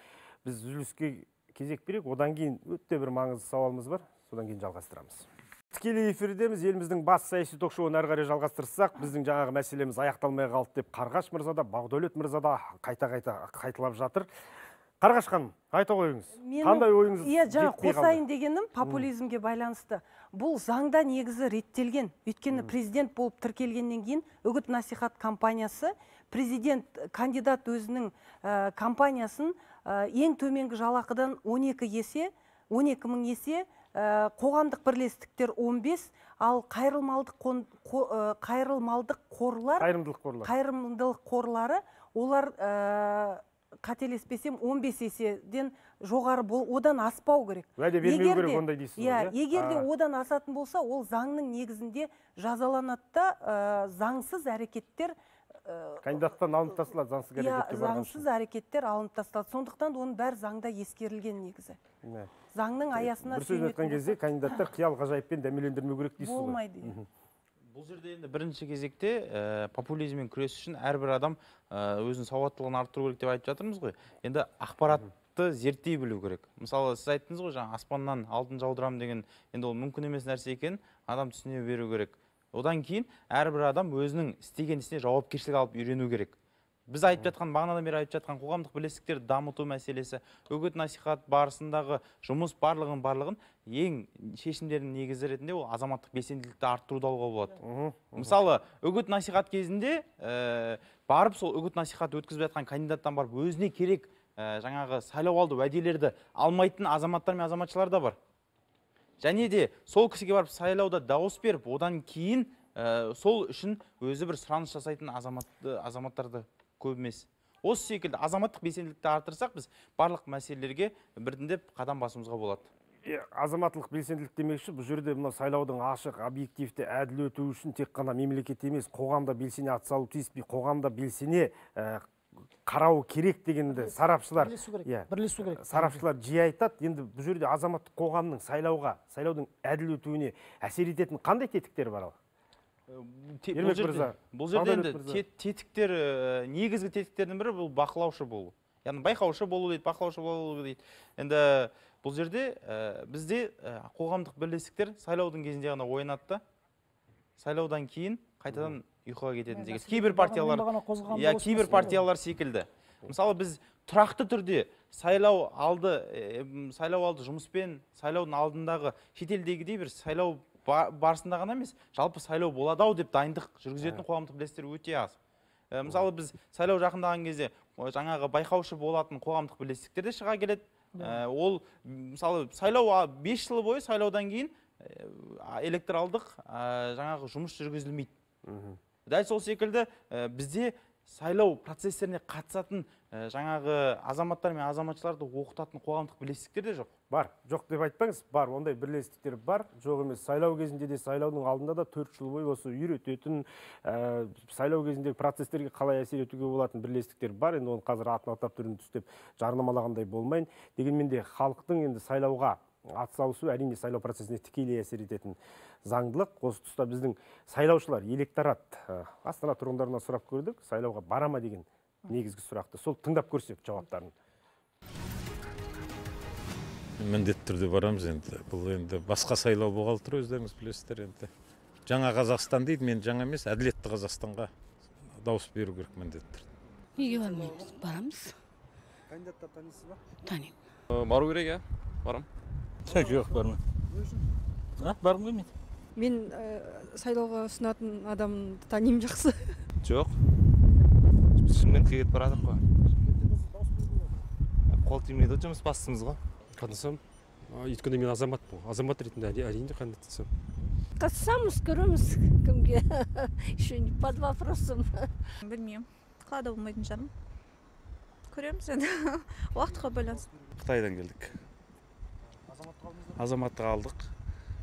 Біз үзіліске кезек берейік, одан кейін өте бір маңызды сауалымыз бар, содан кейін жалғастырамыз. Тікелей эфирдеміз. Еліміздің бас саяси ток-шоуын әрі қарай жалғастырсақ, біздің жаңағы мәселеміз аяқталмай қалды деп Қарғаш мырза да, Бағдәулет мырза да қайта-қайта қайталап жатыр. Қарғаш ханым, айта қойыңыз. Қандай ойыңыз Иә, жаңа жетпей қалды? Қосайын дегенім популизмге байланысты. Бұл заңда негізі реттелген. Өйткені президент болып тіркелгеннен кейін үгіт насихат кампаниясы, президент кандидат өзінің кампаниясын ең төменгі жалақыдан 12 есе, 12 мың есе, қоғамдық бірлестіктер 15, ал қайырымдылық қорлар, қайырымдылық қорлары, олар қателеспесем 15 еседен жоғары, одан аспау керек. Уәде бермеу керек ондай дейсіз ғой, иә? Егер де одан асатын болса, ол заңның негізінде жазаланады да, заңсыз әрекеттер кандидаттан алынып тасталады, заңсыз әрекетке барған үшін. Заңсыз әрекеттер алынып тасталады. Сондықтан оның бәрі заңда ескерілген негізі. Заңның аясына бір сөзбен айтқан кезде кандидаттар қиял ғажайыппен дәмелендірмеу керек дейсіз ғой. Болмайды. Бұл жерде енді бірінші кезекте популизммен күрес үшін әрбір адам өзінің сауаттылығын арттыру керек деп айтып жатырмыз ғой. Енді ақпаратты зерттей білу керек. Мысалы, сіз айттыңыз ғой, жаңа аспаннан алтын жаудырам деген, енді ол мүмкін емес нәрсе екенін адам түсіне беру керек. Одан кейін әрбір адам өзінің істеген ісіне жауапкершілік алып үйрену керек. Біз айтып жатқан, бағанадан бері айтып жатқан қоғамдық бірлестіктерді дамыту мәселесі, үгіт насихат барысындағы жұмыс барлығын ең шешімдердің негізі ретінде ол азаматтық белсенділікті арттыруды алуға болады. Мысалы, үгіт насихат кезінде барып сол үгіт насихат өткізіп жатқан кандидаттан барып өзіне керек жаңағы сайлауалды уәделерді алмайтын азаматтар мен азаматшалар да бар. Және де сол кісіге барып сайлауда дауыс беріп, одан кейін сол үшін өзі бір сұраныс жасайтын азаматтарды көп емес. Осы секілді азаматтық белсенділікті арттырсақ, біз барлық мәселелерге біртіндеп қадам басуымызға болады. Азаматтық белсенділік демекші, бұл жерде мына сайлаудың ашық, объективті, әділ өтуі үшін тек қана мемлекет емес, қоғам да белсене атсалу тиіс, қоғам да белсене қарау керек дегенді сарапшылар бірлесу керек. Сарапшылар жиі айтады. Енді бұл жерде азаматтық қоғамның сайлауға, сайлаудың әділ өтуіне әсер ететін қандай тетіктер бар ал? Бұл жерде енді тетіктер, негізгі тетіктердің бірі бұл бақылаушы болу. Яғни байқаушы болу дейді, бақылаушы болу дейді. Енді бұл жерде бізде қоғамдық бірлестіктер сайлаудың кезінде ғана оянады да, сайлаудан кейін қайтадан ұйқыға кететін деген. Кейбір партиялар, иә, кейбір партиялар секілді. Мысалы, біз тұрақты түрде сайлау алды жұмыспен, сайлаудың алдындағы шетелдегідей бір сайлау барысында ғана емес, жалпы сайлау болады ау деп дайындық жүргізетін қоғамдық бірлестіктер өте аз. Мысалы, біз сайлау жақындаған кезде жаңағы байқаушы болатын қоғамдық бірлестіктер де шыға келеді. Ол, мысалы, сайлау 5 жыл бойы сайлаудан кейін электоралдық жаңағы жұмыс жүргізілмейді. Дәл сол секілді бізде сайлау процестеріне қатысатын жаңағы азаматтар мен азаматшаларды оқытатын қоғамдық бірлестіктер де жоқ. Бар, жоқ деп айтпаңыз, бар, ондай бірлестіктер бар, жоқ емес. Сайлау кезінде де, сайлаудың алдында да 4 жыл бойы осы үйрететін, сайлау кезіндегі процестерге қалай әсер етуге болатын бірлестіктер бар. Енді оны қазір атын атап, түрін түстеп жарнамалағандай болмайын. Дегенмен де халықтың енді сайлауға атсалысу әрине сайлау процесіне тікелей әсер ететін заңдылық. Осы тұста біздің сайлаушылар, электорат, Астана тұрғындарынан сұрап көрдік, сайлауға бара ма деген негізгі сұрақты. Сол тыңдап көрсек жауаптарын. Міндетті түрде барамыз енді. Бұл енді басқа сайлау болғалы тұр, өздеріңіз білесіздер енді. Жаңа Қазақстан дейді, мен жаңа емес, әділетті Қазақстанға дауыс беру керек міндетті түрде. Неге бармаймыз? Барамыз. Кандидаттар танисыз ба? Танимын. Бару керек, иә, барам. Жоқ, бармын. Барғым келмейді. Мен сайлауға ұсынатын адамды танимын жақсы. Жоқ. Біз Шымкентке кетіп бара жатырмық қой. Қол тимейді, жұмыс бастымыз ғой. Қатынасам, өйткені мен азаматпын. Азамат ретінде әрине қатынасам. Қатысамыз, көреміз кімге. Еще не под вопросом. Білмеймін. Қалада болмайтын шығармын. Көреміз енді. Уақытқа байланысты. Қытайдан келдік. Азаматтық алдық.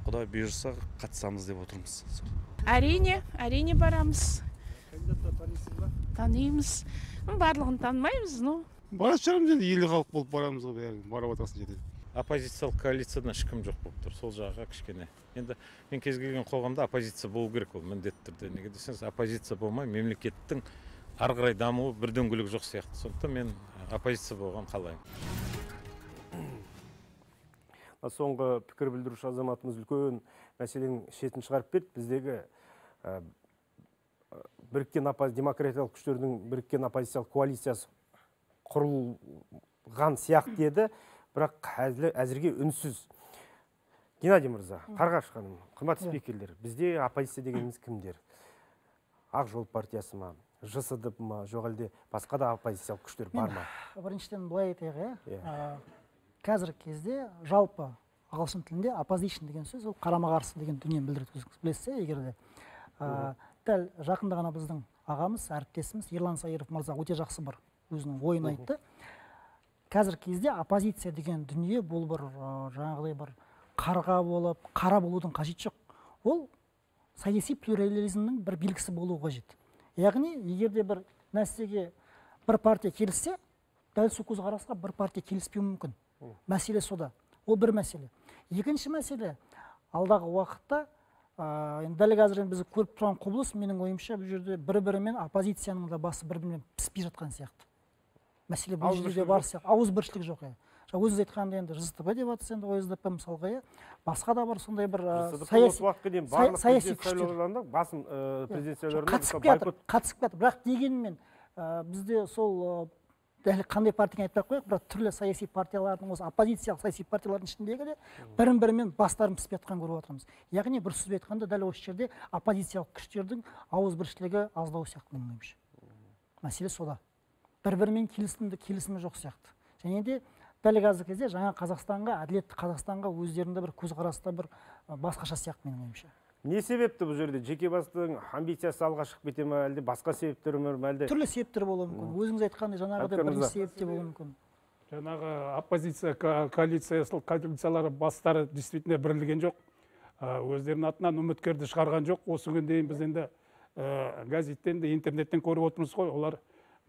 Құдай бұйырса қатысамыз деп отырмыз. Әрине, әрине барамыз. Кандидаттар танисыз ба? Танимыз. Барлығын танымаймыз, но. Баратын шығармыз енді, ел халық болып барамыз ғой, бәрі барып отырған жерде. Оппозициялық коалициядан ешкім жоқ болып тұр, сол жағы кішкене. Енді мен кез келген қоғамда оппозиция болу керек, ол міндетті түрде. Неге десеңіз, оппозиция болмай мемлекеттің ары қарай дамуы бір дөңгелек жоқ сияқты. Сондықтан мен оппозиция болған қалаймын. Соңғы пікір білдіруші азаматымыз үлкен мәселенің шетін шығарып берді. Біздегі біріккен демократиялық күштердің біріккен оппозициялық коалициясы құрылған сияқты еді, бірақ әзірге үнсіз. Геннадий мырза, Қарғаш ханым, қымбатты спикерлер, бізде оппозиция дегеніміз кімдер? Ақ жол партиясы ма, ЖСДП ма, жоқ әлде басқа да оппозициялық күштер бар ма? Біріншіден былай айтайық, иә. Қазіргі кезде жалпы ағылшын тілінде opposition деген сөз ол қарама-қарсы деген дүниені білдіреді, өзіңіз білесіз, егер де. Дәл жақында ғана біздің ағамыз, әріптесіміз Ерлан Сайыров мырза өте жақсы бір өзінің ойын айтты. Қазіргі кезде оппозиция деген дүние бұл бір жаңағыдай бір қарға болып, қара болудың қажеті жоқ. Ол саяси плюрализмнің бір белгісі болуы қажет. Яғни, егер де бір нәрсеге бір партия келіссе, дәл сол көзқарасқа бір партия келіспеуі мүмкін. Мәселе сода. Ол бір мәселе. Екінші мәселе, алдағы уақытта, енді дәл қазір біз көріп тұрған құбылыс, менің ойымша, бұл жерде бір-бірімен оппозицияның да басы бір-бірімен піспей жатқан сияқты. Мәселе бұл жерде бар сияқты. Ауызбіршілік жоқ. Өзіңіз айтқандай енді ЖСДП деп жатсыз, енді ОСДП мысалға, иә. Басқа да бар сондай бір саяси күштер. Басым президент сайлауларында қатысып келатыр. Бірақ дегенмен бізде сол дәл қандай партияны айтпай ақ қояйық, бірақ түрлі саяси партиялардың, осы оппозициялық саяси партиялардың ішіндегі де бірін-бірімен бастарын піспей жатқанын көріп отырмыз. Яғни бір сөзбен айтқанда дәл осы жерде оппозициялық күштердің ауызбіршілігі аздау сияқты менің ойымша. Мәселе сода. Бір-бірімен келісімі жоқ сияқты. Және де дәл қазіргі кезде жаңа Қазақстанға, әділетті Қазақстанға өздерінде бір көзқараста бір басқаша сияқты менің ойымша. Не себепті бұл жерде? Жеке бастың амбициясы алға шығып кете ме, әлде басқа себептер ме, әлде? Түрлі себептер болуы мүмкін. Өзіңіз айтқандай жаңағыдай бірінші себеп те болуы мүмкін. Жаңағы оппозиция коалициялары бастары действительно бірілген жоқ. Өздерінің атынан үміткерді шығарған жоқ. Осы күнге дейін біз енді газеттен де, интернеттен көріп отырмыз ғой, олар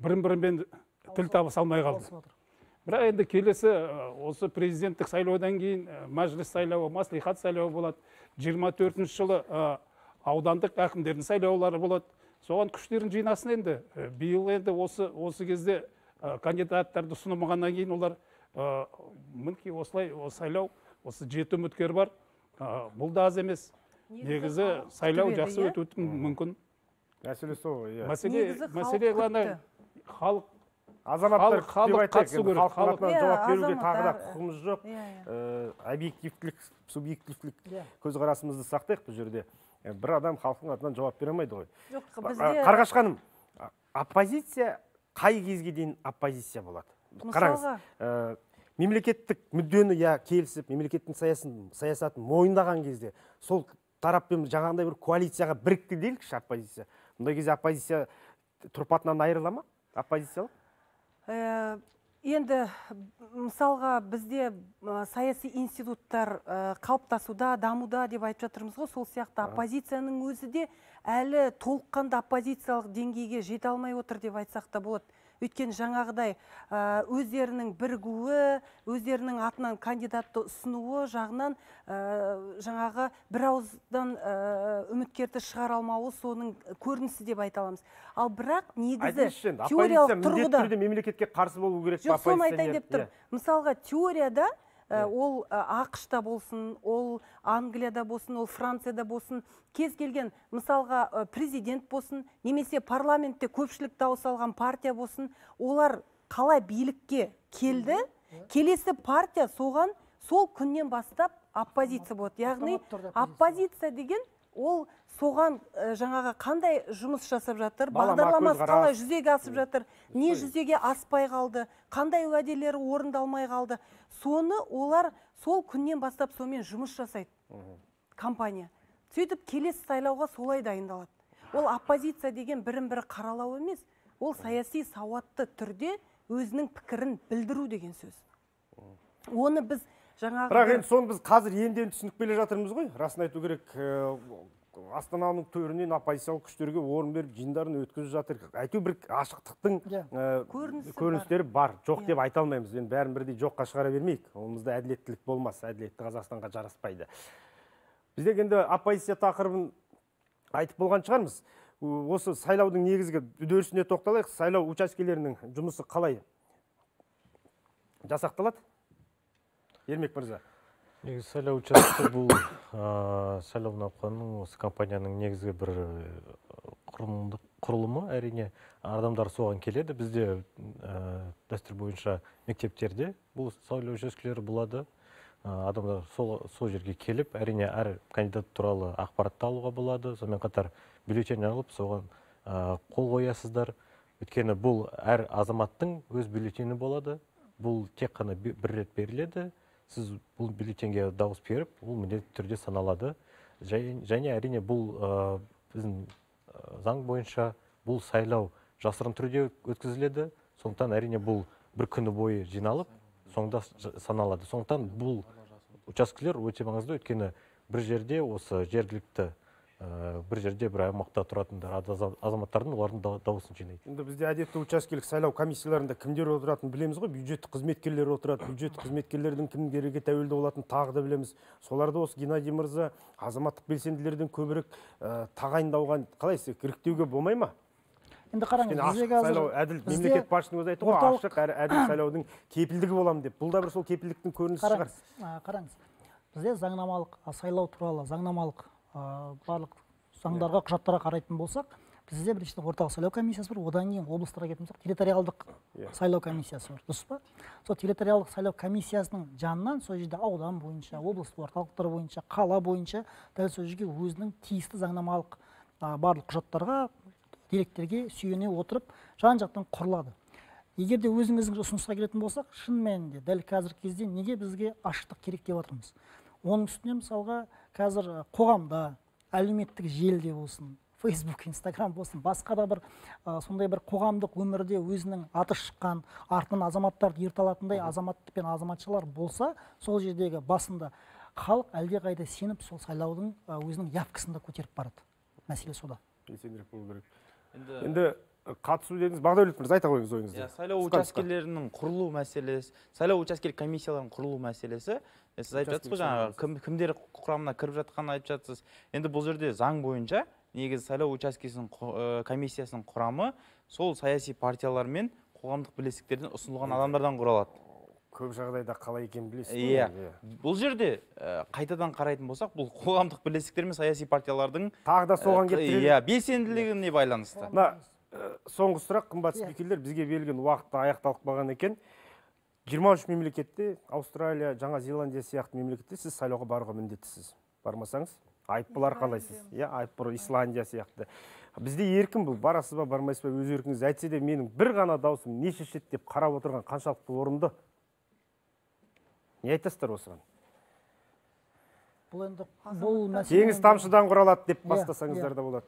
бірін-бірімен тіл табыса алмай қалды. Бірақ енді келесі осы президенттік сайлаудан кейін мәжіліс сайлауы, мәслихат сайлауы болады. 24 жылы аудандық әкімдердің сайлаулары болады. Соған күштерін жинасын енді. Биыл енді осы кезде кандидаттарды ұсынылмағаннан кейін олар мінекей осылай сайлау, осы 7 үміткер бар. Бұл да аз емес. Негізі сайлау жақсы өтуі мүмкін. Мәселе сол, иә. Мәселе главное халық. Азаматтар деп айтайық, халықтың атынан жауап беруге тағы да құқығымыз жоқ. Объективтілік, субъективтілік көзқарасымызды сақтайық бұл жерде. Бір адам халықтың атынан жауап бере алмайды ғой. Қарғаш ханым, оппозиция қай кезге дейін оппозиция болады? Қараңыз, мемлекеттік мүддені келісіп, мемлекеттің саясатын мойындаған кезде, сол тараппен жаңағындай бір коалицияға бірікті делікші оппозиция. Мұндай кезде оппозиция тұрпатынан айырыла ма? Оппозициялық? Енді мысалға бізде саяси институттар қалыптасуда, дамуда деп айтып жатырмыз ғой, сол сияқты оппозицияның өзі де әлі толыққанды оппозициялық деңгейге жете алмай отыр деп айтсақ та болады. Өйткені жаңағыдай өздерінің бірігуі, өздерінің атынан кандидатты ұсынуы жағынан жаңағы бір ауыздан үміткерді шығара алмауы соның көрінісі деп айта аламыз. Ал бірақ негізі теориялық тұрғыда міндетті түрде мемлекетке қарсы болу керек. Жоқ, соны айтайын деп тұр. Мысалға теорияда ол АҚШ-та болсын, ол Англияда болсын, ол Францияда болсын, кез келген мысалға президент болсын, немесе парламентте көпшілік дауыс алған партия болсын, олар қалай билікке келді, келесі партия соған сол күннен бастап оппозиция болады. Яғни оппозиция деген ол соған жаңағы қандай жұмыс жасап жатыр, бағдарламасы қалай жүзеге асып жатыр, не жүзеге аспай қалды, қандай уәделері орындалмай қалды, соны олар сол күннен бастап сонымен жұмыс жасайды компания. Сөйтіп келесі сайлауға солай дайындалады. Ол оппозиция деген бірін-бірі қаралау емес, ол саяси сауатты түрде өзінің пікірін білдіру деген сөз. Оны біз жаңағы... Бірақ енді соны біз қазір енден түсініп келе жатырмыз ғой, расын айту керек. Астананың төрінен оппозициялық күштерге орын беріп, жиындарын өткізіп жатыр. Әйтеуір бір ашықтықтың көріністері бар. Жоқ деп айта алмаймыз. Енді бәрін бірдей жоққа шығара бермейік. Онымызда әділеттілік болмас, әділетті Қазақстанға жараспайды. Бізде енді оппозиция тақырыбын айтып болған шығармыз. Осы сайлаудың негізгі үдерісіне тоқталайық. Сайлау учаскелерінің жұмысы қалай жасақталады? Ермек мырза. Негізі сайлау учаскесі бұл сайлау науқанының, осы компанияның негізгі бір құрылымы, әрине адамдар соған келеді. Бізде дәстүр бойынша мектептерде бұл сайлау учаскелері болады. Адамдар сол жерге келіп, әрине әр кандидат туралы ақпаратты алуға болады. Сонымен қатар бюллетень алып, соған қол қоясыздар. Өйткені бұл әр азаматтың өз бюллетені болады. Бұл тек қана бір рет беріледі. Сіз бұл бюллетенге дауыс беріп, ол міндетті түрде саналады. Және әрине бұл біздің заң бойынша бұл сайлау жасырын түрде өткізіледі. Сондықтан әрине бұл бір күні бойы жиналып, соңында саналады. Сондықтан бұл учаскелер өте маңызды, өйткені бір жерде осы жергілікті, бір жерде бір аймақта тұратындар азаматтардың, олардың дауысын жинайды. Енді бізде әдетте учаскелік сайлау комиссияларында кімдер отыратынын білеміз ғой, бюджеттік қызметкерлер отырады, бюджеттік қызметкерлердің кімдерге тәуелді болатынын тағы да білеміз. Соларды осы Геннадий мырза азаматтық белсенділерден көбірек тағайындауға қалай іріктеуге болмай ма? Енді қараңыз, бізде қазір әділ мемлекет басшысының өзі айтты ғой, ашық әрі әділ сайлаудың кепілдігі боламын деп. Бұл да бір сол кепілдіктің көрінісі шығар. Қараңыз, бізде заңнамалық сайлау туралы заңнамалық барлық заңдарға, құжаттарға қарайтын болсақ, бізде біріншіден орталық сайлау комиссиясы бар, одан кейін облыстарға кететін болсақ, территориалдық сайлау комиссиясы бар, дұрыс па? Сол территориалдық сайлау комиссиясының жанынан сол жерде аудан бойынша, облыстық орталықтар бойынша, қала бойынша дәл сол жерге өзінің тиісті заңнамалық барлық құжаттарға, деректерге сүйене отырып, жан-жақтан құрылады. Егер де өзіңіздің ұсынысқа келетін болсақ, шын мәнінде дәл қазіргі кезде неге бізге ашықтық керек деп жатырмыз? Оның үстіне мысалға қазір қоғамда, әлеуметтік желіде болсын, Facebook, Instagram болсын, басқа да бір сондай бір қоғамдық өмірде өзінің аты шыққан, артынан азаматтарды ерте алатындай азамат пен азаматшалар болса, сол жердегі басында халық әлдеқайда сеніп, сол сайлаудың өзінің явкасын да көтеріп барады. Мәселе сода. Белсендірек болу керек. Енді қатысу дедіңіз, Бағдәулет мырза, айта қойыңыз ойыңызды. Сайлау учаскелерінің құрылу мәселесі, сайлау учаскелік комиссияларының құрылу мәселесі, сіз айтып жатсыз ғой, жаңағы кімдер құрамына кіріп жатқанын айтып жатсыз. Енді бұл жерде заң бойынша негізі сайлау учаскесінің комиссиясының құрамы сол саяси партиялар мен қоғамдық бірлестіктерден ұсынылған адамдардан құралады. Көп жағдайда қалай екенін білесіз. Иә. Бұл жерде қайтадан қарайтын болсақ, бұл қоғамдық бірлестіктер мен саяси партиялардың тағы да соған келіп тіреледі. Иә, белсенділігіне байланысты. Мына соңғы сұрақ, қымбат спикерлер, бізге берілген уақыт аяқталып қалған екен. 23 мемлекетте, Аустралия, Жаңа Зеландия сияқты мемлекетте сіз сайлауға баруға міндеттісіз. Бармасаңыз, айыппұл арқалайсыз. Иә, айыппұл Исландия сияқты. Бізде еркін бұл, барасыз ба, бармайсыз ба, өз еркіңіз. Әйтсе де менің бір ғана даусым не шешеді деп қарап отырған қаншалықты орынды? Не айтасыздар осыған? Бұл енді бұл мәселе теңіз тамшыдан құралады деп бастасаңыздар да болады.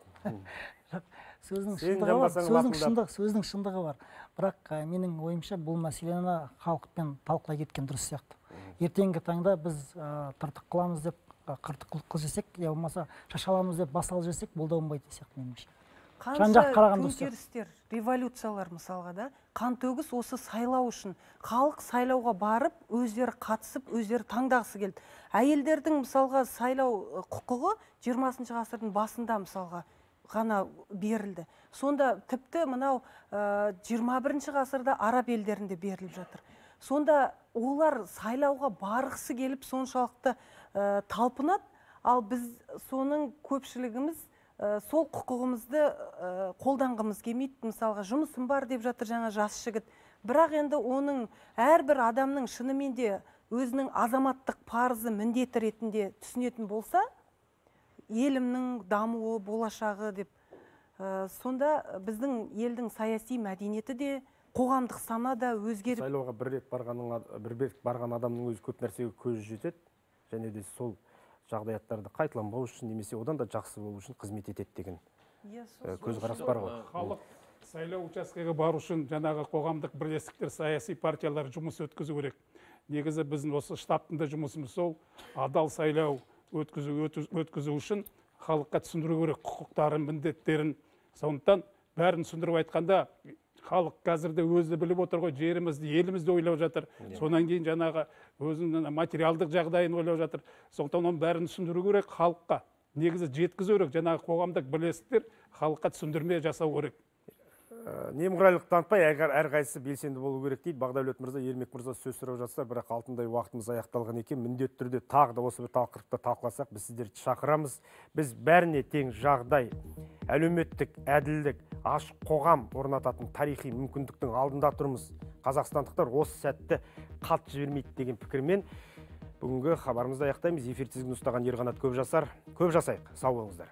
Сөздің шындығы бар, сөздің шындығы бар. Бірақ менің ойымша бұл мәселені халықпен талқылай кеткен дұрыс сияқты. Ертеңгі таңда біз тыртық қыламыз деп қыртық қылып жесек, я болмаса шашаламыз деп бас алып жесек, бұл да оңбайтын сияқты меніңше. Қанша төңкерістер, революциялар мысалға да, қантөгіс осы сайлау үшін. Халық сайлауға барып, өздері қатысып, өздері таңдағысы келді. Әйелдердің мысалға сайлау құқығы 20 ғасырдың басында мысалға ғана берілді. Сонда тіпті мынау 21 ғасырда араб елдерінде беріліп жатыр. Сонда олар сайлауға барғысы келіп соншалықты талпынады, ал біз соның көпшілігіміз сол құқығымызды қолданғымыз келмейді. Мысалға жұмысым бар деп жатыр жаңа жас жігіт. Бірақ енді оның әрбір адамның шынымен де өзінің азаматтық парызы, міндеті ретінде түсінетін болса, елімнің дамуы, болашағы деп, сонда біздің елдің саяси мәдениеті де, қоғамдық сана да өзгеріп. Сайлауға бір рет барған адамның өзі көп нәрсеге көзі жетеді, және де сол жағдаяттарды қайталанбау үшін немесе одан да жақсы болу үшін қызмет етеді деген көзқарас бар ғой. Халық сайлау учаскеге бару үшін жаңағы қоғамдық бірлестіктер, саяси партиялар жұмыс өткізу керек. Негізі біздің осы штабтың да жұмысымыз сол, адал сайлау өткізу үшін Халыққа түсіндіру керек құқықтарын, міндеттерін. Сондықтан бәрін түсіндіріп айтқанда, халық қазір де өзі біліп отыр ғой, жерімізді, елімізді ойлап жатыр. Сонан кейін жаңағы өзінің материалдық жағдайын ойлап жатыр. Сондықтан оның бәрін түсіндіру керек халыққа. Негізі жеткізу керек, жаңағы қоғамдық бірлестіктер халыққа түсіндірме жасау керек. Немқұрайлық танытпай, әрқайсысы белсенді болу керек дейді. Бағдәулет мырза, Ермек мырза сөз сұрап жатса, бірақ алтындай уақытымыз аяқталған екен. Міндетті түрде тағы да осы бір тақырыпты талқыласақ, біз сіздерді шақырамыз. Біз бәріне тең жағдай, әлеуметтік әділдік, ашық қоғам орнататын тарихи мүмкіндіктің алдында тұрмыз. Қазақстандықтар осы сәтті қалт жібермейді деген пікірмен бүгінгі хабарымызды аяқтаймыз. Эфир тізгінін ұстаған Ерқанат Көпжасар. Көп жасайық. Сау болыңыздар.